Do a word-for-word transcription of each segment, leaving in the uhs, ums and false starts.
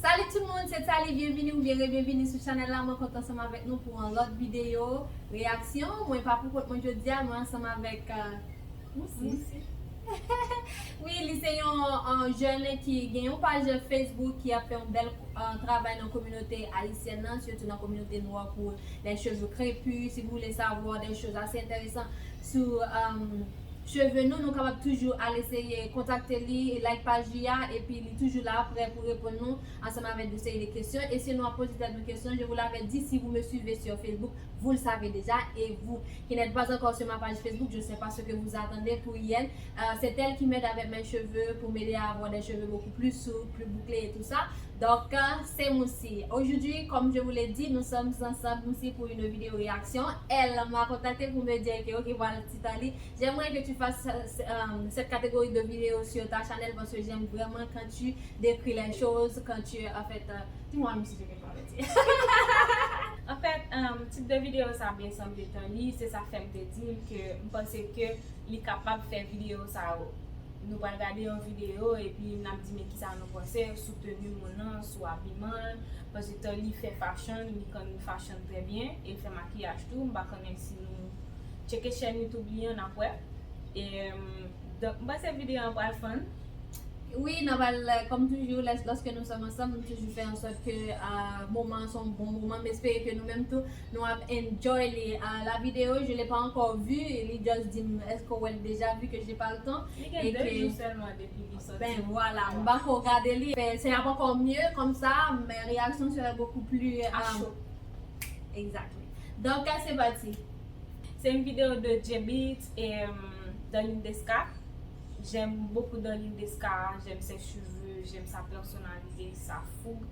Salut tout le monde, c'est Sally, byenvini oubyen rebyenvini sou chanèl la. Mwen kontan ansanm avèk nou pou yon lòt videyo reyaksyon. Mwen pa pou kont mwen jodi a, mwen ansanm avèk euh, Mousi. Mousi. Wi, li se yon euh, jèn ki gen yon paj Facebook ki ap fè yon bèl euh, travay nan kominote ayisyèn nan, sitou nan kominote nwa pou les cheveux crépus. Si vous voulez savoir des choses assez intéressantes sur euh, cheve nou, nou kapab toujou al eseye kontakte li, like paj li a, epi li toujou la prè pou reponn nou ansanm avèk yon seri de kesyon. Et si nou ap poze tèt nou kesyon, je vous l'avais dit, si vous me suivez sur Facebook, vous le savez déjà, et vous qui n'êtes pas encore sur ma page Facebook, je sais pas ce que vous attendez pour y être. Euh, c'est elle qui m'aide avec mes cheveux, pour m'aider à avoir des cheveux beaucoup plus souples, plus bouclés et tout ça. Donc, euh, c'est Mousi. Aujourd'hui, comme je vous l'ai dit, nous sommes ensemble, Mousi, pour une vidéo réaction. Elle m'a contacté pour me dire que, ok, voilà, Titali, j'aimerais que tu fasses euh, cette catégorie de vidéos sur ta chaîne parce que j'aime vraiment quand tu décris les choses, quand tu, en fait, euh, dis-moi, Mousi, je vais pas dire. Anfèt, um, tit de videyo sa byen sanble tan li, se sa k fè m te di l ke m panse ke li kapab fè videyo sa yo. Nou pral gade yon videyo epi n ap di men kisa nou panse sou teni moun nan, sou abiman l, paske tan li fè fashion, li konn fashion trè byen, e l fè makiyaj tou. M pa konnen si nou tcheke chèn YouTube li an, n ap wè. E, um, donk, m panse videyo an pral fun. Wi, n ap al, euh, kòm toujou, lè, lòske nou sòm ansanm, nou toujou fè an sòt ke euh, moman an se yon bon moman. M espere ke nou menm tou, nou ap enjoy li. Euh, la vidéo, je l'ai pas encore vue, li just di m, èske w wè l deja, vu que j'ai pas le temps? Li gen de jou sèlman depi li sòti. Ben voilà, m pako gade li. Ben, c'est encore mieux comme ça, mes réactions seraient beaucoup plus euh, exactly. Donc, euh, c'est parti. C'est une vidéo de J-Beatz et euh, Darline Desca. J'aime beaucoup Darline Desca, j'aime ses cheveux, j'aime sa personnalité, sa fougue.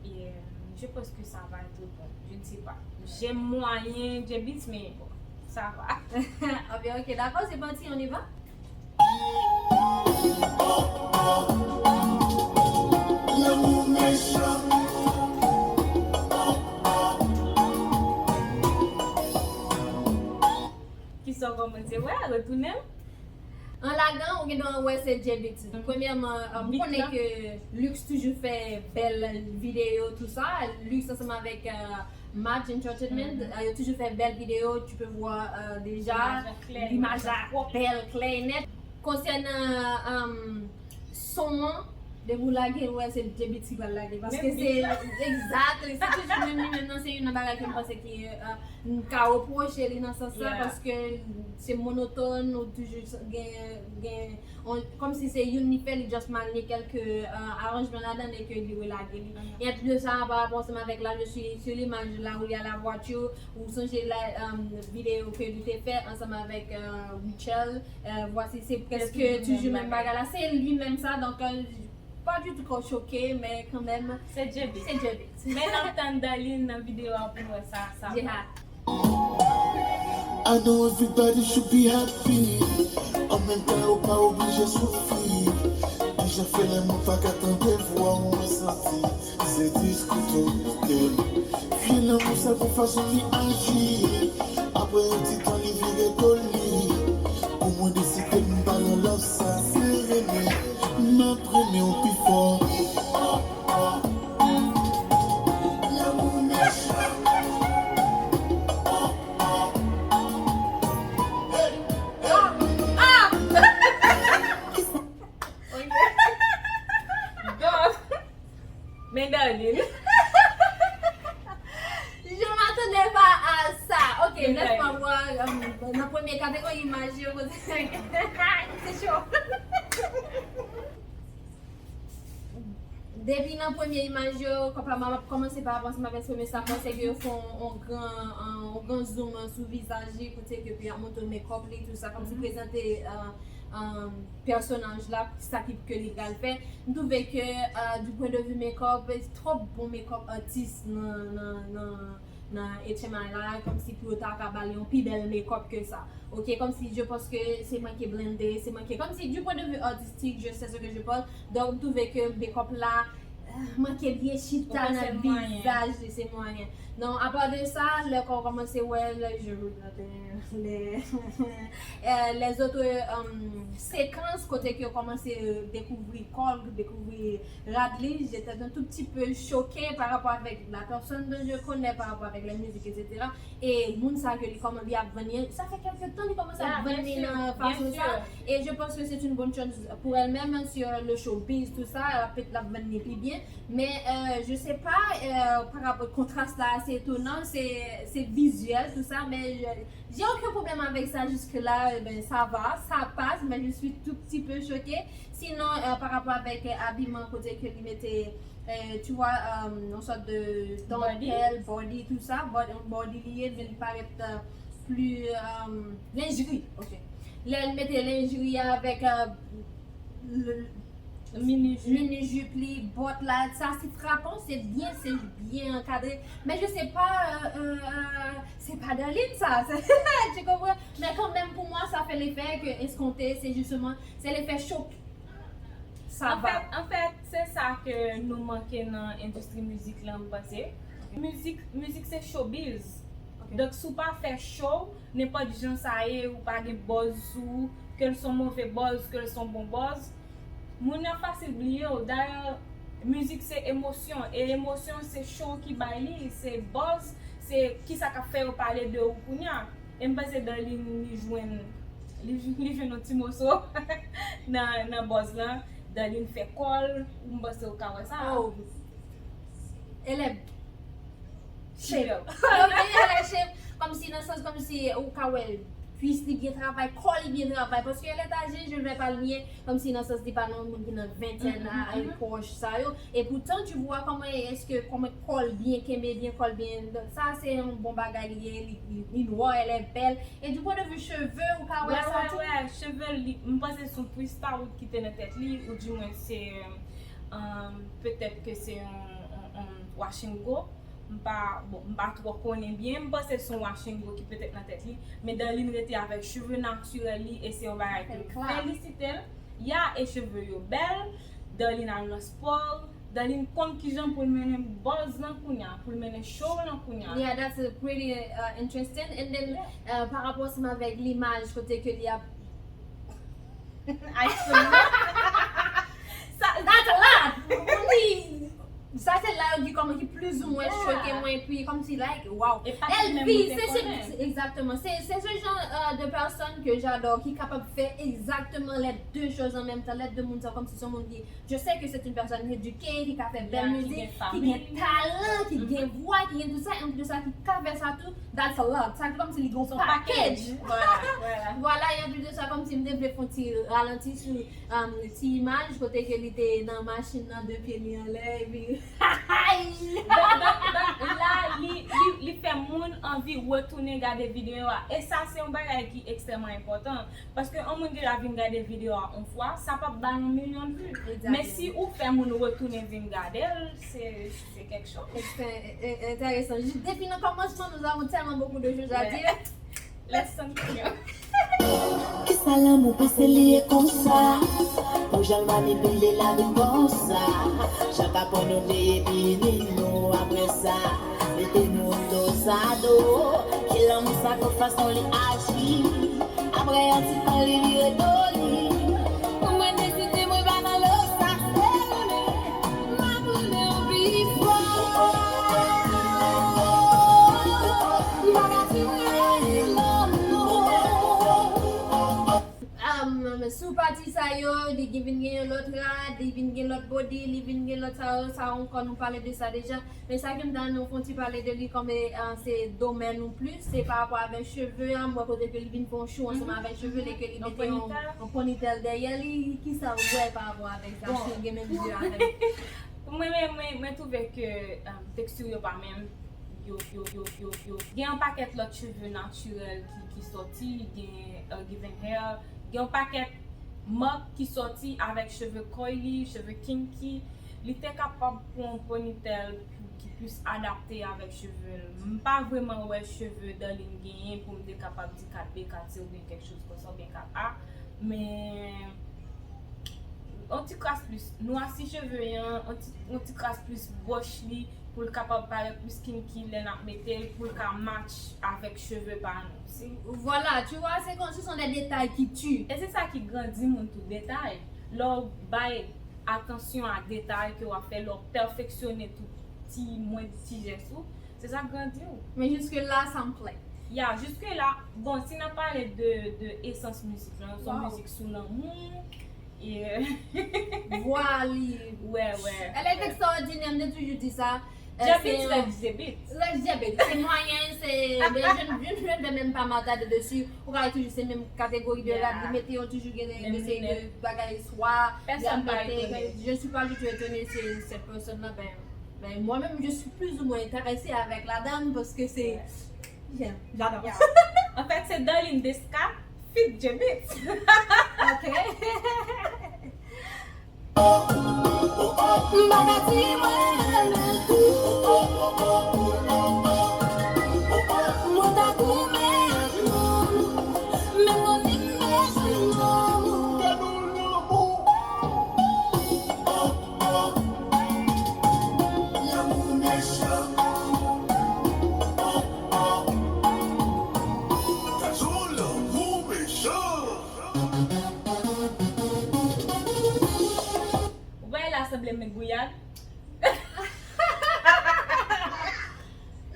Et euh, je pense que ça va être bon. Je ne sais pas. J'aime moyen J-Beatz, mais bon, ça va. Ok, ok, d'accord, c'est parti, on y va. Lanmou mechan. Kisa w kòmanse wè, retounen l? An lagan, ou gen dwa wè se J-Beatz. Premyèman, euh, m konnen ke Lux toujou fè bèl videyo, tout sa. Lux ansanm avèk euh, Match Entertainment, euh, yo toujou fè bèl videyo, tu peux voir euh, déjà limaj la bèl, klè e nèt. Konsènan euh, son an, depi w lage, ou wè se J-Beatz ki pral lage. Paske se, exactly, se toujou menm li menm nan, se youn nan bagay ke m panse ki euh, m ka repwoche li nan sans sa, paske se monotòn, ou toujou gen, gen, kòmsi se youn li fè, li just mal gen kèlke euh, aranjman ladan l e ke li relage li. E anplis de sa, pa rapò ansanm avèk la, je suis sur l'image, la où il y a la voiture, ou sonje la euh, videyo ke li te fè ansanm avèk euh, Rachel, euh, voici, se prèske toujou menm bagay la, se li menm sa, donk euh, pa ditou kò choke, men kanmenm se J-Beatz. Se J-Beatz. Men n ap tann Darline nan videyo a pou n wè sa, sa. Jihad. I know everybody should be happy. An menm tan, yo pa oblije soufri. Deja fè lè mwen pa ka tande vwa w, mwen santi se diskou tou kè m. Vye lanmou sa pou fason li aji. Apre yon ti tan li vire do li. Pou mwen deside m ba l yon love sa se renmen. M ap renmen w pi fò. Lanmou mechan. Men Darline. Je m'attendais pas à ça. Ok, laisse-moi voir. Euh, nan premye kategori imaj yo, kote se cho. Depi nan premye imaj yo, kòm pa m ap kòmanse pa avans, m ap eksprime sa m panse ke yo fè yon, yon gran, yon, yon gran zoom sou vizaj li, kote ke pi ap montre makeup li, tout sa, kòmsi prezante euh, euh, pèsonaj la, sa ki ke li pral fè. M twouve ke euh, du point de vue makeup, twòp bon makeup artist nan, nan, nan, nan H M I la, kòmsi pou yo ta ka ba l yon pi bèl makeup ke sa. Ok, kòmsi je pense que se mwen ki blende, se mwen ki, kòmsi du point de vue artistique, je sais ce que je pense. Donk, m twouve ke makeup la, manke byen chita nan vizaj li, se mwayen. Non, apa de sa, lè kò w kòmanse wè lè je regarde les, euh, les autres euh, séquences kote ke yo kòmanse dekouvri kò l, dekouvri rad li, j'étais un tout petit peu choquée par rapport avec la personne dont je connais, par rapport avec la musique, et cetera. E moun sa ke li kòman li ap vann li, sa fè kèlke tan li kòmanse ap vann li nan fason sa. Et je pense que c'est une bonne chose pour elle-même sur le showbiz, tout ça, l ap, l ap vann li pi byen. Mais euh, je sais pas, euh, par rapport au contraste là, c'est étonnant, c'est c'est visuel, tout ça, mais je- j'ai aucun problème avec ça jusque-là, eh ben, ça va, ça passe, mais je suis tout petit peu choquée. Sinon, euh, par rapport avec euh, habillement, kote ke li mete, euh, tu vois, euh, une sorte de dentelle, body, tout ça, body, body li ye, men li parèt euh, plus euh, lingerie, ok. Lè l mete lingerie avec euh, le- mini jupe, mini jupe li, bòt la, sa se frapan, se byen, se byen ankadre. Men je sais pas, euh, euh, euh, c'est pas Darline ça, tu comprends? Mais quand même pour moi ça fait l'effet que escompté, c'est justement, c'est l'effet choc. Ça va. Anfèt, anfèt, se sa ke nou manke nan endistri mizik lan, m panse. Mizik, mizik se showbiz. Donk si w pa fè show, nenpòt jan sa ye, ou pa gen buzz sou ou, ke l son move buzz, ke l son bon buzz, moun nan fasil bliye w. Dayè, mizik se emosyon, e emosyon se show ki bay li, se buzz, se kisa k ap fè yo pale de ou kounya. E m panse Darline li jwenn li, li jwenn yon ti moso nan, nan buzz lan. Darline fè kò l, ou m panse ou ka wè sa. Oh. Elle est shape. Ok, elle est shape. Kòmsi nan sans, kòmsi ou ka wè kwis li byen travay, kò li byen travay. Paske elle est âgée, je ne vais pas le nier. Kòmsi nan sans li pa nan moun ki nan ventèn a, e pwòch sa yo. Et pourtant, tu vois comment est-ce que, comment kò l byen kenbe, byen kò l byen. Sa se yon bon bagay li ye, li, li, li nwa, elle est belle. Et du point de vue cheveux, ou ka wè sa tou? Wè, wè, cheve li, m panse se yon twist out ki te nan tèt li, oudimwen se, euh, petèt ke se yon, yon, yon washing go. M pa, bon, m pa twò konnen byen, m panse se yon washing go ki petèt nan tèt li, men Darline rete avèk cheve natirèl li e se yon bagay ke m felisite l. Ya, e cheve yo bèl, Darline al nan spò, Darline konn kijan pou l mennen buzz lan kounya, pou l mennen show lan kounya. Yeah, that's a pretty uh, interesting. And then, uh, pa rapò ansanm avèk limaj kote ke li ap Ice cream. Sa, that's a lot. Li, sa se la yo di kòman ki plizoumwen choke mwen, epi kòmsi like, wow. Elvis, se, se, exactement. C'est, c'est ce genre euh, de personne que j'adore, qui est capable de faire exactement les deux choses en même temps. Les deux moun sa, kòmsi se yon moun ki, je sais que c'est une personne éduquée, ki ka fè bèl mizik, ki gen talan, ki gen vwa, ki gen tout sa, en plus de sa, ki ka fè sa tou. That's a lot. Sa vle kòmsi li gon package. Vwala, vwala. Vwala, e anplis de sa, kòmsi m te vle fè yon ti ralanti sou um, ti imaj kote ke li te nan machin nan, de pye li anlè, epi Donk, donk, donk, la, li, li, li fè moun anvi retounen gade videyo a. E sa, se yon bagay ki ekstrèmman enpòtan. Paske yon moun deja vin gade videyo a yon fwa, sa p ap ba l yon milyon de vues. Men si ou fè moun retounen vin gade l, se, se kèk chòz. Enteresan. Depi nan kòmansman, nous avons tellement beaucoup de choses à dire. Let's continue. Kisa lanmou pase li ye konsa? Pou jan l manipile lavi konsa. Chak apre nou veye bini nou apre sa. Mete nou do sa do. Ki lanmou sa pou fason li aji. Apre yon ti tan li vire do li. Mwen deside mwen pa nan lo sa se roule. M ap roule yon pi fò. M pa ka tire lanmou. Um, sou pati sa yo, li gen- vin gen yon lòt rad, li vin gen lòt body, li vin gen lòt sa yo, sa ankò nou pale de sa deja. Men sa ke m ta renmen nou fè yon ti pale de li kòm e, ah, se domèn ou plis, se pa rapò avèk cheve a, m wè kote ke li vin fè yon show ansanm avèk cheve li, ke li mete yon, yon ponytèl dèyè li, kisa ou wè pa rapò avèk sa, si w gen menm vizyon avèk. Mwen, mwen, mwen, mwen twouve ke, um, teksti yo pa menm, yo, yo, yo, yo, yo. Gen yon pakèt lòt cheve natirèl ki, ki sòti, gen, uh, Givenchy, gen yon pakèt mak ki sòti avèk cheve curly, cheve kinky. Li te kapab pran yon ponytèl ki plis adapte avèk cheve l. M pa vrèman wè cheve Darline genyen pou m te kapab di kat B, kat C oubyen kèk chòz konsa oubyen kat A. Men Yon ti kras plis nwasi cheve an, yon ti, yon ti kras plis bòch li, pou l kapab parèt plis kinky lè n ap mete l, pou l ka match avèk cheve pa nou. Si Voilà, tu vois, c'est comme ce sont des détails qui tuent. E se sa ki grandi moun tou, detay. Lè w bay atansyon a detay ke w ap fè, lè w pèfeksyone tout ti mwen ti jès ou, se sa k grandi w. Mais jusque-là, ça me plaît. Ya, jiske la, bon, si n ap pale de, de esans mizik lan, se yon mizik sou lanmou. Yeah. Vwa li. Ouais, ouais. Elle est extraordinaire, m te toujou di sa. Djebit, rèv djebit. Rèv djebit. Se mwayen, se. Men je ne je ne vais même pas m'attarder dessus. Ou ka toujou se menm kategori de rad, li mete yo toujou gen de se de bagay swa. Pèsonn pa etone. Je suis pas du tout étonnée, c'est cette personne-là, ben, ben moi-même, je suis plus ou moins intéressée avec la dame parce que c'est. J'aime, j'adore. An fèt, se Darline Desca, feat Djebit. Ok. M pa ka di mwen renmen l. Mwen ta goumen ak lanmou, men mwen menm bezwen lanmou. Lanmou mechan. Lanmou mechan. Ou wè la sanble m met gouyad.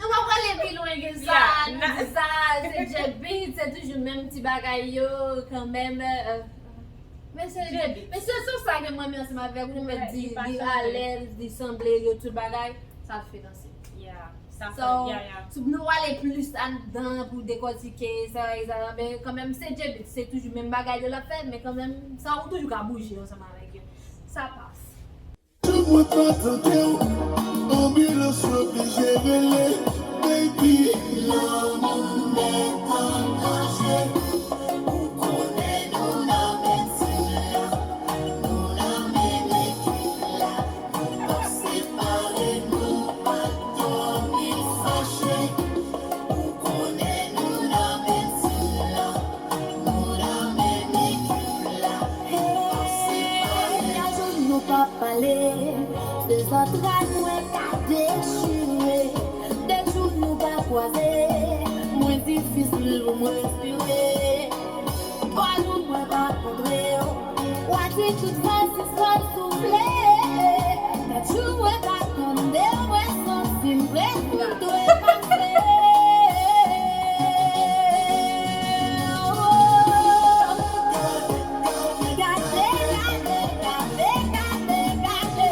Nou pa prale pi lwen ke sa, nou di sa, se Djebit, se toujou menm ti bagay yo, kanmenm. Men se Djebit. Men se sou sa ke mwen menm ansanm avèk ou, nou mèt di, li alèz, li sanble, yo tout bagay, sa fè danse. Yeah. Sa So, fè, yeah, yeah. Si nou ale plis anndan pou dekòtike sa, sa, men kanmenm se Djebit, se toujou menm bagay yo l ap fè, men kanmenm sa ou toujou ka bouje ansanm avèk yo. Sa pase. Tout mwen pa tande w, anbilans yo blije rele, baby. Lanmou nèt angaje, ou konnen nou nan menm tim la, nou nan menm ekip la. Nou p ap separe, nou p ap dòmi fache. Ou konnen nou nan menm tim la, nou nan menm ekip la. Nou p ap separe. Yon jou nou p ap pale, se zantray mwen ka dechire. De jou nou pa kwaze, mwen difisil pou mwen respire. Twa jou mwen pa kontre w, w a di tout fwa sis fwa soufle. Kat jou mwen pa tande w, mwen santi m prè pou m trepase. Gade, gade, gade, gade, gade.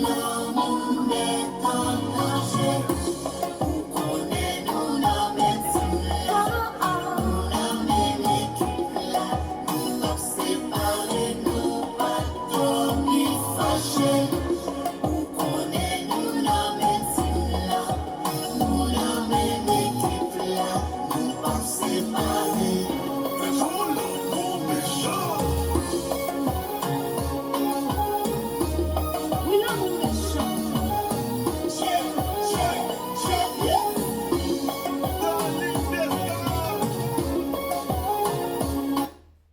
Lanmou nèt angaje, ou konnen nou nan menm tim la, nou nan menm ekip la, nou p ap separe, nou p ap dòmi fache. Ou konnen nou nan menm tim la, nou nan menm ekip la, nou p ap separe. Gad yon lanmou mechan. Wi, lanmou mechan. Tchè, tchè, tchè, yes. Darline Desca.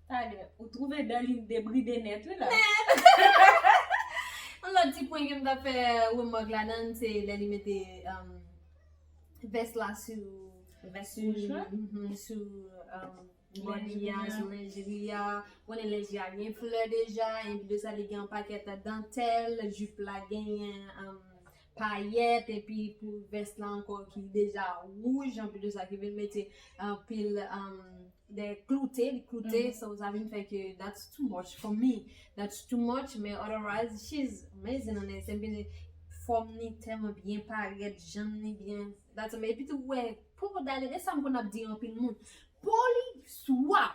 Talè, ou twouve Darline debride nèt, wi la. Yon lòt ti pwen ke m ta fè remake ladan l, se lè li mete, um, vès la sou, Vès wouj la? Mhm, sou, um, bòdi a, sou lenjri a. Ou konnen lenjri a gen flè deja, epi de sa li gen yon pakèt dantèl, jip la genyen, um, payèt, epi pou vès la ankò ki deja wouj, anplis de sa ki vin mete anpil, um, de kloute, li kloute, so sa vin fè ke that's too much for me, that's too much, men otherwise, she's amazing on it, se vin fòm ni tèlman byen parèt, janm ni byen, that's amazing, epi tou wè, po Darline, e sa m konn ap di anpil moun. Po li swa,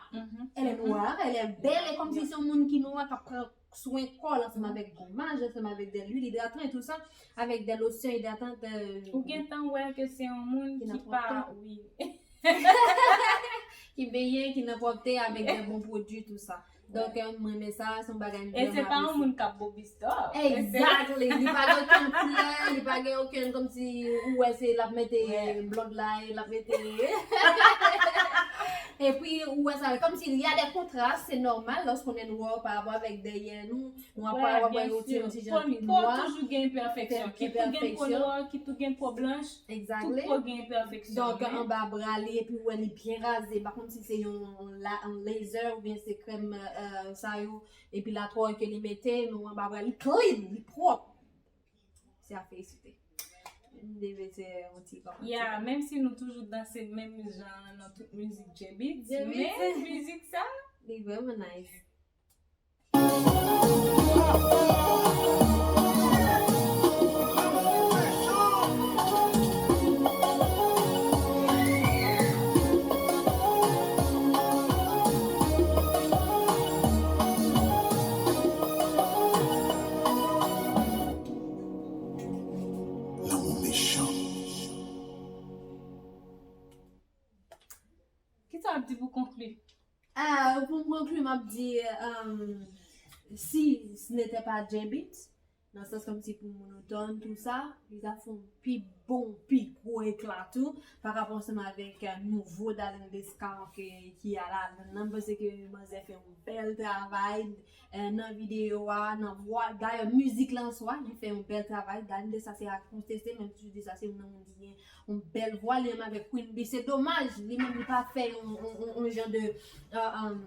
elle est noire, elle est belle, e kòmsi se yon moun ki nwa k ap pran swen kò l ansanm avèk gomaj, ansanm avèk de lwil idratan e tou sa, avèk de losyon idratan. Ou gentan wè ke se yon moun ki pa, wi. Ki benyen, ki nan pwòpte avèk de bon pwodui, tou sa. Donk, mwen renmen sa, se yon bagay m vrèman apresye. E se pa yon moun k ap bobistò. Exactly. Li pa gen okenn koulè, li pa gen okenn, kòmsi ou wè se l ap mete blond la, l ap mete. Epi, ou wè sa, kòmsi il y a des contrastes, c'est normal, lorsqu'on est noir par rapport avec derrière nous, nou ap wè yon ti, yon ti jan pi nwa. Po toujou gen enpèfeksyon. Ki tou gen po nwa, ki tou gen po blanch, tout po gen enpèfeksyon. Donk, anba bra li, epi ou wè li byen raze, pa konn si se yon, yon laser oubyen se krèm, euh, sa yo, epi la twò ke li mete, nou anba bra li clean, li pwòp. Se a felisite. M te vle fè yon ti kòmantè. Ya, menm si nou toujou danse menm jan nan tout mizik J-Beatz, men mizik sa, li vrèman nice. Lanmou mechan. Kisa w ap di pou konkli? Ah, pou m konkli, m ap di, euh, si ce n'était pas J-Beatz, nan sans kòmsi pou monotòn, tou sa, li ta fè yon pi bon, pi gwo ekla tou, pa rapò ansanm avèk, euh, nouvo Darline Desca ke, ki a ladann nan. M panse ke manzè fè yon bèl travay, euh, nan videyo a, nan vwa. Dayè, mizik la an swa, li fè yon bèl travay. Darline Desca se a konteste, menm si Desca se yon moun ki gen yon bèl vwa, li menm avèk Queen Bee. Se domaj, li menm li pa fè yon, yon, yon, yon jan de, euh, euh,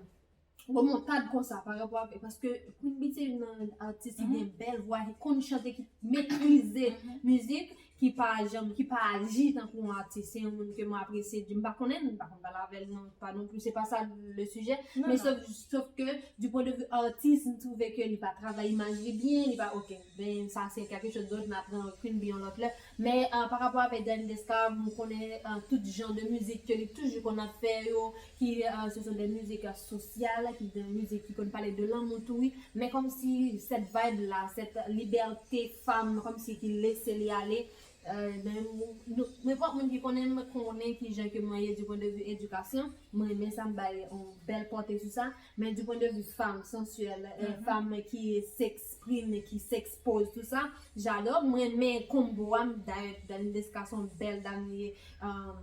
remontad konsa pa rapò avèk, paske Queen Bee se youn nan atis ki gen bèl vwa, ki konn chante, ki metrize mizik, ki pa janm, ki pa aji tankou yon atis. Se yon moun ke mwen apresye, m pa konnen, m pa konn pale avè l non, pa non plis, se pa sa le sijè. Men sof, sof ke, du point de vue atis, m twouve ke li pa travay imaj li byen, li pa, ok, ben, sa se quelque chose d'autre, n a pran Queen Bee yon lòt lè. Men, euh, pa rapò avèk Darline Desca, m konnen, euh, tout jan de mizik ke li toujou konn ap fè yo, ki, euh, ce sont des musiques, euh, sociales, ki de mizik ki konn pale de lanmou tou, wi. Men kòmsi cette vibe-là, cette liberté femme, kòmsi ki lese li ale, euh, men nou, nenpòt moun ki konnen m, konnen ki jan ke mwen ye du point de vue éducation, mwen renmen sa, m bay yon bèl pòte sou sa. Men du point de vue femme sensuelle, euh, femme qui s'exprime, qui s'expose, tout ça, j'adore. Mwen renmen konbo a, dayè, Darline Desca se yon bèl dam li ye, euh,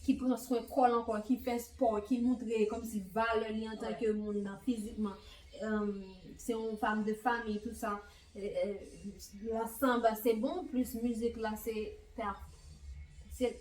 ki pran swen kò l ankò, ki fè spò, ki moutre kòmsi valè li antanke moun nan fizikman. Euh, se yon femme de famille, tout ça. Euh, euh, l'ensemble, c'est bon, plus mizik la, se, se,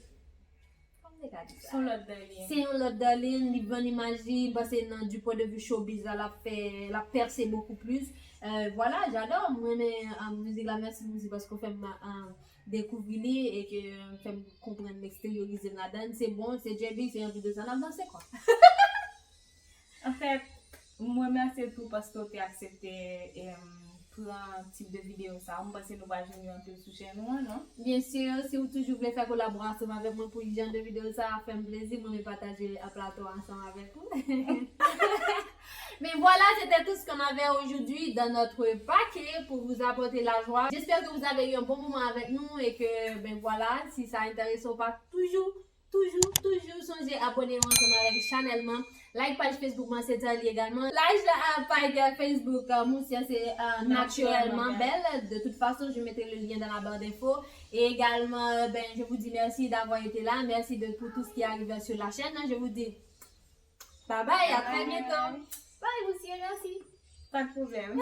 kòman m te ka di sa? Se yon lòt Darline. Se yon lòt Darline, li vann imaj li, m panse nan du point de vue showbiz la, l ap fè, l ap pèse beaucoup plus. Euh, voilà, j'adore. Mwen renmen, euh, mizik la, mèsi, mèsi paske w fè m, euh, dekouvri li e ke, euh, fè m konprann m eksperyorize m ladan l. Se bon, se J-Beatz, e anplis de sa, n ap danse kwa. Anfèt, m remèsye tou paske w te aksepte, em, pran tip de videyo sa. M panse nou pa jwenn yo anpil sou chèn ou an, non? Bien sûr, si w toujou vle fè kolaborasyon avèk mwen pou jan de videyo sa, fè m plezi, mwen vin pataje plato a ansanm avèk ou. Mais voilà, c'était tout ce qu'on avait aujourd'hui dans notre paquet pour vous apporter la joie. J'espère que vous avez eu un bon moment avec nous et que, ben voilà, si ça intéresse ou pas, toujours Toujou, toujou sonje abòne w ansanm avèk chanèl mwen. Like paj Facebook mwen, se Darly egalman. Like, euh, paj, euh, Facebook, euh, Moussia, se, euh, Naturellement Belle. De toute façon, je mettrai le lien dans la barre d'infos. Et également, euh, ben, je vous dis merci d'avoir été là. Merci de, pour tout ce qui arrive sur la chaîne. Je vous dis bye bye, à très bientôt. Bye, Moussia, merci. Pas de problème.